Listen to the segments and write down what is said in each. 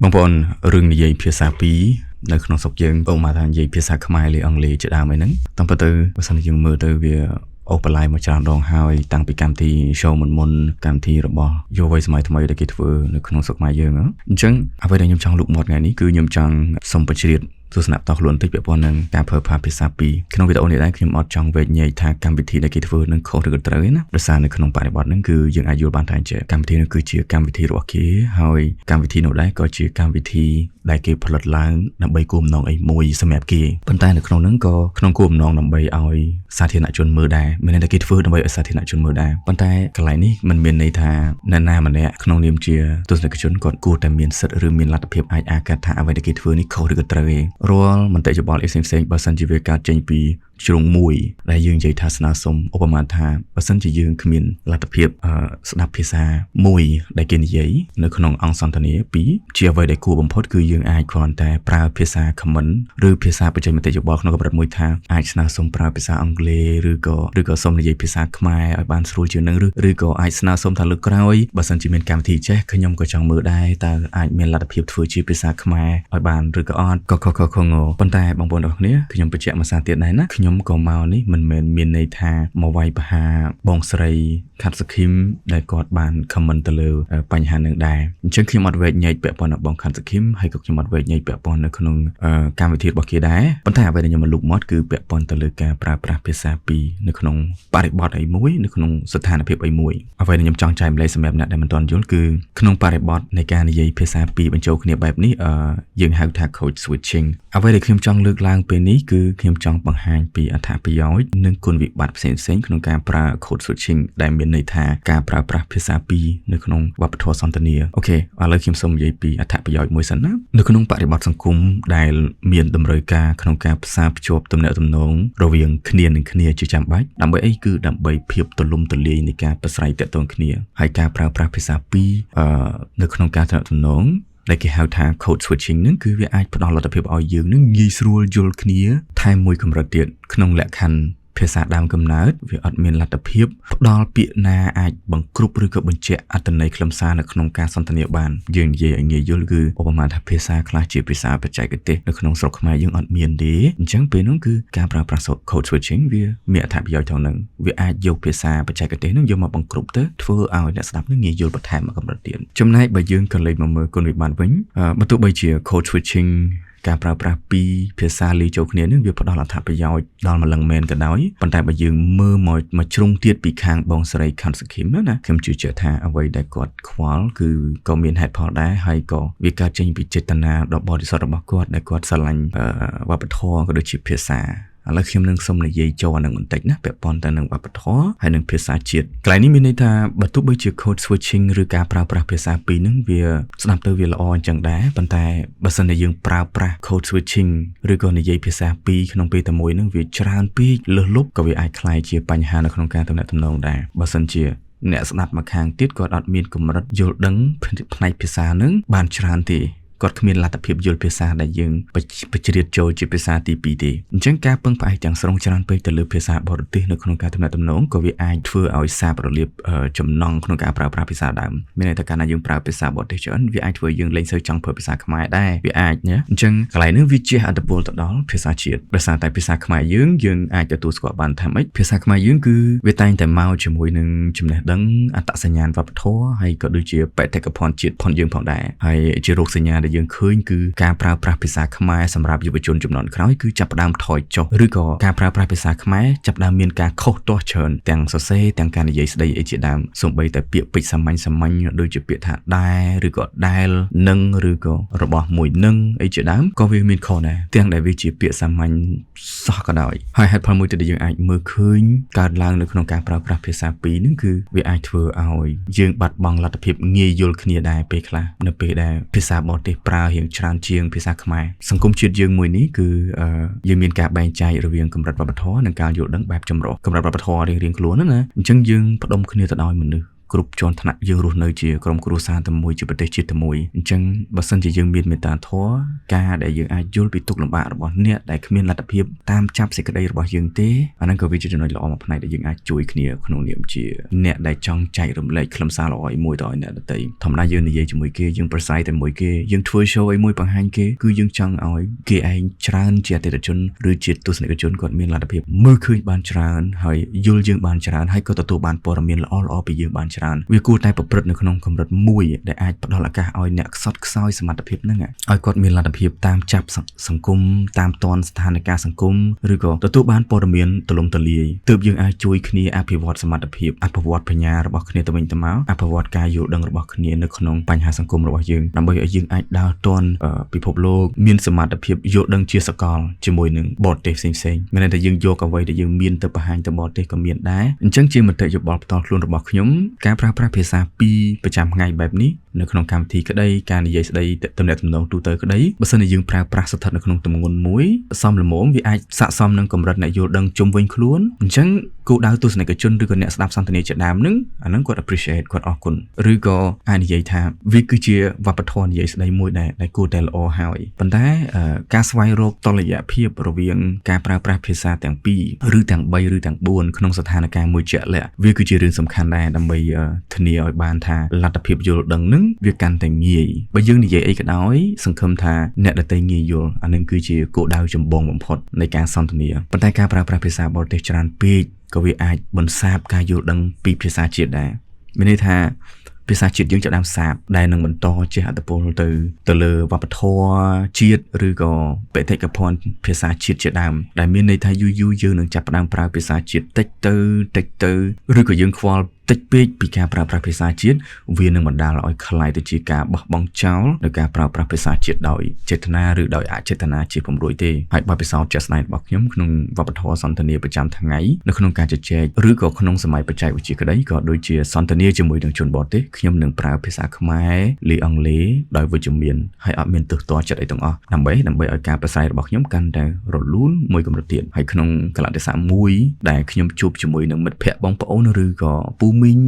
បងប្អូនរឿងនិយាយភាសាពីរនៅក្នុងស្រុកយើងឧបមាថានិយាយភាសាខ្មែរឬអង់គ្លេសជាដើមអីហ្នឹងតាមពិតទៅបើសិនជាយើងមើលទៅវាអូសបន្លាយមកច្រើនដងហើយតាំងពីកម្មវិធី show មុនមុនកម្មវិធីរបស់យុវវ័យសម័យថ្មីដែលគេធ្វើនៅក្នុងស្រុកខ្មែរយើងអញ្ចឹងអ្វីដែលខ្ញុំចង់លូកមាត់ថ្ងៃនេះគឺខ្ញុំចង់សូមបញ្ជ្រាបទស្សនៈផ្ទាល់ខ្លួនបន្តិចពាក់ព័ន្ធនឹងការប្រើប្រាស់ភាសាពីរក្នុងវីដេអូនេះដែរខ្ញុំអត់ចង់វែកញែកថាកម្មវិធីដែលគេធ្វើនឹងខុសឬក៏ត្រូវទេណាដោយសារនៅក្នុងបរិបទហ្នឹងគឺយើងអាចយល់បានថាជាកម្មវិធីនោះគឺជាកម្មវិធីរបស់គេហើយកម្មវិធីនោះដែរក៏ជាកម្មវិធីដែលគេផលិតឡើងដើម្បីគោលបំណងអីមួយសម្រាប់គេប៉ុន្តែនៅក្នុងហ្នឹងក៏ក្នុងគោលបំណងដើម្បីឲ្យសាធារណជនមើលដែរមានន័យថាគេធ្វើដើម្បីឲ្យសាធារណជនមើលដែរប៉ុន្តែកន្លែងនេះมันមានន័យថាអ្នកណាម្នាក់ក្នុងនាមជាទស្សនិកជនគាត់គួរតែមានសិទ្ធិឬមានលទ្ធភាពអាចអាកាត់ថាអ្វីដែលគេធ្វើនេះខុសឬក៏ត្រូវទេរាល់មតិយោបល់អីផ្សេងៗបើសិនជាវាកើតចេញពីជ្រុងមួយដែលយើងនិយាយថាស្នើសុំឧបមាថាបើសិនជាយើងគ្មានលទ្ធភាពស្ដាប់ភាសាមួយដែលគេនិយាយនៅក្នុងអង្គសន្ទនាពីរជាអ្វីដែលគួរបំផុតគឺយើងអាចគ្រាន់តែប្រើភាសា comment ឬភាសាបញ្ចេញមតិយោបល់ក្នុងកម្រិតមួយថាអាចស្នើសុំប្រើភាសាអង់គ្លេសឬក៏សុំនិយាយភាសាខ្មែរឲ្យបានស្រួលជាងនឹងឬក៏អាចស្នើសុំថាលើកក្រោយបើសិនជាមានកម្មវិធីចេះខ្ញុំក៏ចង់មើលដែរតើអាចមានលទ្ធភាពធ្វើជាភាសាខ្មែរឲ្យបានឬក៏អត់ក៏ខខខងប៉ុន្តែបងប្អូនទាំងគ្នាខ្ញុំបញ្ជាក់មួយសារទៀតដែរណាខ្ញុំក៏មកនេះមិនមែនមានន័យថាមកវាយប្រហារបងស្រីខាត់សខឹមដែលគាត់បាន comment ទៅលើបញ្ហានឹងដែរអញ្ចឹងខ្ញុំអត់វែកញែកពាក់ព័ន្ធនឹងបងខាត់សខឹមហើយក៏ខ្ញុំអត់វែកញែកពាក់ព័ន្ធនៅក្នុងកម្មវិធីរបស់គេដែរប៉ុន្តែអ្វីដែលខ្ញុំមកលូកមាត់គឺពាក់ព័ន្ធទៅលើការប្រើប្រាស់ភាសាពីរនៅក្នុងបរិបទអីមួយនៅក្នុងស្ថានភាពអីមួយអ្វីដែលខ្ញុំចង់ចែករំលែកសម្រាប់អ្នកដែលមិនទាន់យល់គឺក្នុងបរិបទនៃការនិយាយភាសាពីរបញ្ចូលគ្នាបែបនេះយើងហៅថា code switching អ្វីដែលខ្ញុំចង់លើកឡើងពេលនេះគឺខ្ញុំចង់បង្ហាញពីអត្ថប្រយោជន៍និងគុណវិបត្តិផ្សេងៗក្នុងការប្រើ code switching ដែលមានន័យថាការប្រើប្រាស់ភាសាពីរនៅក្នុងវប្បធម៌សន្ទនាOK ឥឡូវខ្ញុំសូមនិយាយពីអត្ថប្រយោជន៍មួយសិនណានៅក្នុងបរិបទសង្គមដែលមានតម្រូវការក្នុងការផ្សារភ្ជាប់ទំនាក់ទំនងរវាងគ្នានឹងគ្នាជាចាំបាច់ដើម្បីអីគឺដើម្បីភាពទូលំទូលាយនៃការប្រស្រ័យទាក់ទងគ្នាហើយការប្រើប្រាស់ភាសាពីរនៅក្នុងការទំនាក់ទំនងដែលគេហៅថា code switching ហ្នឹងគឺវាអាចផ្ដល់លទ្ធភាពឲ្យយើងនឹងងាយស្រួលយល់គ្នាថែមមួយកម្រិតទៀតក្នុងលក្ខខណ្ឌភាសាដើមកំណើតវាអត់មានលទ្ធភាពផ្ដល់ពាក្យណាអាចបង្គ្រប់ឬក៏បញ្ជាក់អត្ថន័យខ្លឹមសារនៅក្នុងការសន្ទនាបានយើងនិយាយឲ្យងាយយល់គឺឧបមាថាភាសាខ្លះជាភាសាបច្ចេកទេសនៅក្នុងស្រុកខ្មែរយើងអត់មានទេអញ្ចឹងពេលនោះគឺការប្រើប្រាស់ code switching វាមានអត្ថប្រយោជន៍ថងហ្នឹងវាអាចយកភាសាបច្ចេកទេសហ្នឹងយកមកបង្គ្រប់ទៅធ្វើឲ្យអ្នកស្ដាប់នឹងងាយយល់បន្ថែមមួយកម្រិតទៀតចំណែកបើយើងក៏លេចមកមើលគុណវិបត្តិវិញបើទោះបីជា code switching ការប្រើប្រាស់ពីរភាសាលាយចូលគ្នានឹងវាផ្ដល់អត្ថប្រយោជន៍ដល់ម្លឹងមែនក៏ដោយប៉ុន្តែបើយើងមើលមកមកជ្រុងទៀតពីខាងបងស្រីខាន់សខឹមណាខ្ញុំជឿជាក់ថាអ្វីដែលគាត់ខ្វល់គឺក៏មានហេតុផលដែរហើយក៏វាកើតចេញពីចេតនាដ៏បរិសុទ្ធរបស់គាត់ដែលគាត់ស្រឡាញ់វប្បធម៌ក៏ដូចជាភាសាឥឡូវខ្ញុំនឹងសូមនិយាយចូលអានឹងបន្តិចណាពាក់ព័ន្ធទៅនឹងវប្បធម៌ហើយនឹងភាសាជាតិកន្លែងនេះមានន័យថាបើទោះបីជា code switching ឬការប្រើប្រាស់ភាសាពីរហ្នឹងវាស្ដាប់ទៅវាល្អអញ្ចឹងដែរប៉ុន្តែបើសិនជាយើងប្រើប្រាស់ code switching ឬក៏និយាយភាសាពីរក្នុងពេលតែមួយហ្នឹងវាច្រើនពេកលើសលប់ក៏វាអាចក្លាយជាបញ្ហានៅក្នុងការទំនាក់ទំនងដែរបើសិនជាអ្នកស្ដាប់មកខាងទៀតគាត់អត់មានកម្រិតយល់ដឹងផ្នែកភាសានឹងបានច្រើនទេគាត់គ្មានលទ្ធភាពយល់ភាសាដែលយើងបញ្ជ្រាបចូលជាភាសាទី2ទេអញ្ចឹងការពឹងផ្អែកទាំងស្រុងច្រើនពេកទៅលើភាសាបរទេសនៅក្នុងការទំនាក់ទំនងក៏វាអាចធ្វើឲ្យសាបរលាបចំណង់ក្នុងការប្រើប្រាស់ភាសាដើមមានន័យថាកាលណាយើងប្រើភាសាបរទេសច្រើនវាអាចធ្វើយើងលែងសូវចង់ប្រើភាសាខ្មែរដែរវាអាចណាអញ្ចឹងកន្លែងនេះវាជះឥទ្ធិពលទៅដល់ភាសាជាតិដោយសារតែភាសាខ្មែរយើងយើងអាចទទួលស្គាល់បានថាម៉េចភាសាខ្មែរយើងគឺវាតែងតែមកជាមួយនឹងចំណេះដឹងអត្តសញ្ញាណវប្បធម៌ហើយក៏ដូចជាបេតិកភណ្ឌជាតិផងយើងផងដែរហើយជារោគសញ្ញាដែលយើងឃើញគឺការប្រើប្រាស់ភាសាខ្មែរសម្រាប់យុវជនជំនាន់ក្រោយគឺចាប់ផ្ដើមថយចុះឬក៏ការប្រើប្រាស់ភាសាខ្មែរចាប់ផ្ដើមមានការខុសទាស់ច្រើនទាំងសរសេរទាំងការនិយាយស្ដីអីជាដើមសូម្បីតែពាក្យពេចន៍សាមញ្ញសាមញ្ញដូចជាពាក្យថាដែរឬក៏ដែលនឹងឬក៏របស់មួយនឹងអីជាដើមក៏វាមានខុសដែរទាំងដែលវាជាពាក្យសាមញ្ញសោះក៏ដោយហើយហេតុផលមួយទៀតដែលយើងអាចមើលឃើញកើតឡើងនៅក្នុងការប្រើប្រាស់ភាសាពីរហ្នឹងគឺវាអាចធ្វើឲ្យយើងបាត់បង់លទ្ធភាពងាយយល់គ្នាដែរពេលខ្លះនៅពេលដែលភាសាបរទេសប្រើរៀងច្រើនជាងភាសាខ្មែរសង្គមជាតិយើងមួយនេះគឺយើងមានការបែងចែករវាងកម្រិតវប្បធម៌និងការយល់ដឹងបែបចម្រុះកម្រិតវប្បធម៌រៀងៗខ្លួនណាអញ្ចឹងយើងផ្ដុំគ្នាទៅដោយមនុស្ស គ្រប់ជាន់ថ្នាក់យើងរស់នៅជាក្រុមគ្រួសារតែមួយជាប្រទេសជាតិតែមួយអញ្ចឹងបើសិនជាយើងមានមេត្តាធម៌ការដែលយើងអាចយល់ពីទុក្ខលំបាករបស់អ្នកដែលគ្មានលទ្ធភាពតាមចាប់សេចក្តីរបស់យើងទេអាហ្នឹងក៏វាជាចំណុចល្អមួយផ្នែកដែលយើងអាចជួយគ្នាក្នុងនាមជាអ្នកដែលចង់ចែករំលែកខ្លឹមសារល្អមួយទៅឲ្យអ្នកដទៃធម្មតាយើងនិយាយជាមួយគេយើងប្រស័យតែមួយគេយើងធ្វើ show អីមួយបង្ហាញគេគឺយើងចង់ឲ្យគេឯងច្រើនជាអតិថិជនឬជាទស្សនិកជនគាត់មានលទ្ធភាពមើលឃើញបានច្រើនហើយយល់យើងបានច្រើនហើយក៏ទទួលបានព័ត៌មានល្អៗពីយើងបានច្រើនវាគួរតែប្រព្រឹត្តនៅក្នុងកម្រិតមួយដែលអាចផ្ដល់ឱកាសឲ្យអ្នកខ្សត់ខ្សោយសមត្ថភាពហ្នឹងឲ្យគាត់មានលទ្ធភាពតាមចាប់សង្គមតាមតនស្ថានភាពសង្គមឬក៏ទទួលបានព័ត៌មានទូលំទូលាយទើបយើងអាចជួយគ្នាអភិវឌ្ឍសមត្ថភាពអភិវឌ្ឍបញ្ញារបស់គ្នាទៅវិញទៅមកអភិវឌ្ឍការយល់ដឹងរបស់គ្នានៅក្នុងបញ្ហាសង្គមរបស់យើងដើម្បីឲ្យយើងអាចដើរទាន់ពិភពលោកមានសមត្ថភាពយល់ដឹងជាសកលជាមួយនឹងបរទេសផ្សេងៗមានន័យថាយើងយកអ្វីដែលយើងមានទៅបង្ហាញទៅបរទេសក៏មានដែរអញ្ចឹងជាមតិយោបល់ផ្ទាល់ខ្លួនរបស់ខ្ញុំការប្រើប្រាស់ភាសាពីរប្រចាំថ្ងៃបែបនេះនៅក្នុងកម្មវិធីក្តីការនិយាយស្ដីទំនាក់ទំនងទូទៅក្តីបើសិនជាយើងប្រើប្រាស់ស្ថិតនៅក្នុងទម្ងន់មួយសមល្មមវាអាចស័ក្តិសមនឹងកម្រិតអ្នកយល់ដឹងជុំវិញខ្លួនអញ្ចឹងគោលដៅទស្សនិកជនឬក៏អ្នកស្ដាប់សន្ទនាជាដើមហ្នឹងអាហ្នឹងគាត់ appreciate គាត់អរគុណឬក៏អាចនិយាយថាវាគឺជាវប្បធម៌និយាយស្ដីមួយដែលដែលគួរតែល្អហើយប៉ុន្តែការស្វែងរកតុល្យភាពរវាងការប្រើប្រាស់ភាសាទាំងពីរឬទាំង3ឬទាំង4ក្នុងស្ថានភាពមួយជាក់លាក់វាគឺជារឿងសំខាន់ដែរដើម្បីធានាឲ្យបានថាលទ្ធភាពយល់ដឹងនឹងវាកាន់តែងាយបើយើងនិយាយអីក៏ដោយសង្ឃឹមថាអ្នកដទៃងាយយល់អានឹងគឺជាគោលដៅចម្បងបំផុតនៃការសន្ទនាប៉ុន្តែការប្រើប្រាស់ភាសាបរទេសច្រើនពេកក៏វាអាចបន្សាបការយល់ដឹងពីភាសាជាតិដែរមានន័យថាភាសាជាតិយើងចាប់ដើមសាបដែលនឹងបន្តជះឥទ្ធិពលទៅទៅលើវប្បធម៌ជាតិឬក៏បេតិកភណ្ឌភាសាជាតិជាដើមដែលមានន័យថាយូរយូរយើងនឹងចាប់ផ្ដើមប្រើភាសាជាតិតិចទៅតិចទៅឬក៏យើងខ្វល់តិចពេកពីការប្រើប្រាស់ភាសាជាតិវានឹងបណ្ដាលឲ្យក្លាយទៅជាការបោះបង់ចោលនៅការប្រើប្រាស់ភាសាជាតិដោយចេតនាឬដោយអចេតនាជាពុំរួចទេហើយបទពិសោធន៍ជាក់ស្ដែងរបស់ខ្ញុំក្នុងវប្បធម៌សន្ទនាប្រចាំថ្ងៃនៅក្នុងការជជែកឬក៏ក្នុងសម័យបច្ចេកវិទ្យាក្តីក៏ដូចជាសន្ទនាជាមួយនឹងជនបរទេសខ្ញុំនឹងប្រើភាសាខ្មែរលាយអង់គ្លេសដោយវិជ្ជមានហើយអត់មានទើសទាល់ចិត្តអីទាំងអស់ដើម្បីដើម្បីឲ្យការប្រស័យរបស់ខ្ញុំកាន់តែរលូនមួយកម្រិតទៀតហើយក្នុងកលៈទេសៈមួយដែលខ្ញុំជួបជាមួយនឹងមិត្តភ័ក្តិបងប្អូនឬក៏ពូមីង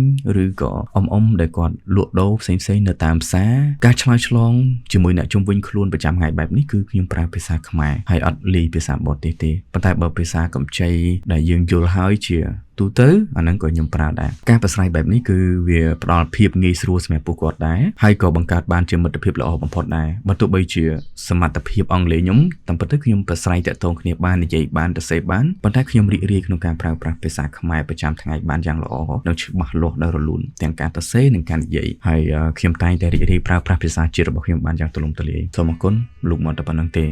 ឬក៏អ៊ំអ៊ំដែលគាត់លក់ដូរផ្សេងផ្សេងនៅតាមផ្សារការឆ្លើយឆ្លងជាមួយអ្នកជុំវិញខ្លួនប្រចាំថ្ងៃបែបនេះគឺខ្ញុំប្រើភាសាខ្មែរហើយអត់លាយភាសាបរទេសទេប៉ុន្តែបើភាសាកម្ចីដែលយើងយល់ហើយជាទូទៅអាហ្នឹងក៏ខ្ញុំប្រើដែរការប្រស្រ័យបែបនេះគឺវាផ្ដល់ភាពងាយស្រួលសម្រាប់ពួកគាត់ដែរហើយក៏បង្កើតបានជាមិត្តភាពល្អបំផុតដែរបើទោះបីជាសមត្ថភាពអង់គ្លេសខ្ញុំតាមពិតទៅខ្ញុំប្រស្រ័យតាក់ទងគ្នាបាននិយាយបានទៅសេបានប៉ុន្តែខ្ញុំរីករាយក្នុងការប្រើប្រាស់ភាសាខ្មែរប្រចាំថ្ងៃបានយ៉ាងល្អនិងច្បាស់លាស់ដោយរលូនទាំងការសរសេរនិងការនិយាយហើយខ្ញុំតែងតែរីករាយប្រើប្រាស់ភាសាជាតិរបស់ខ្ញុំបានយ៉ាងទូលំទូលាយសូមអរគុណលោកមកតែប៉ុណ្្នឹងទេ។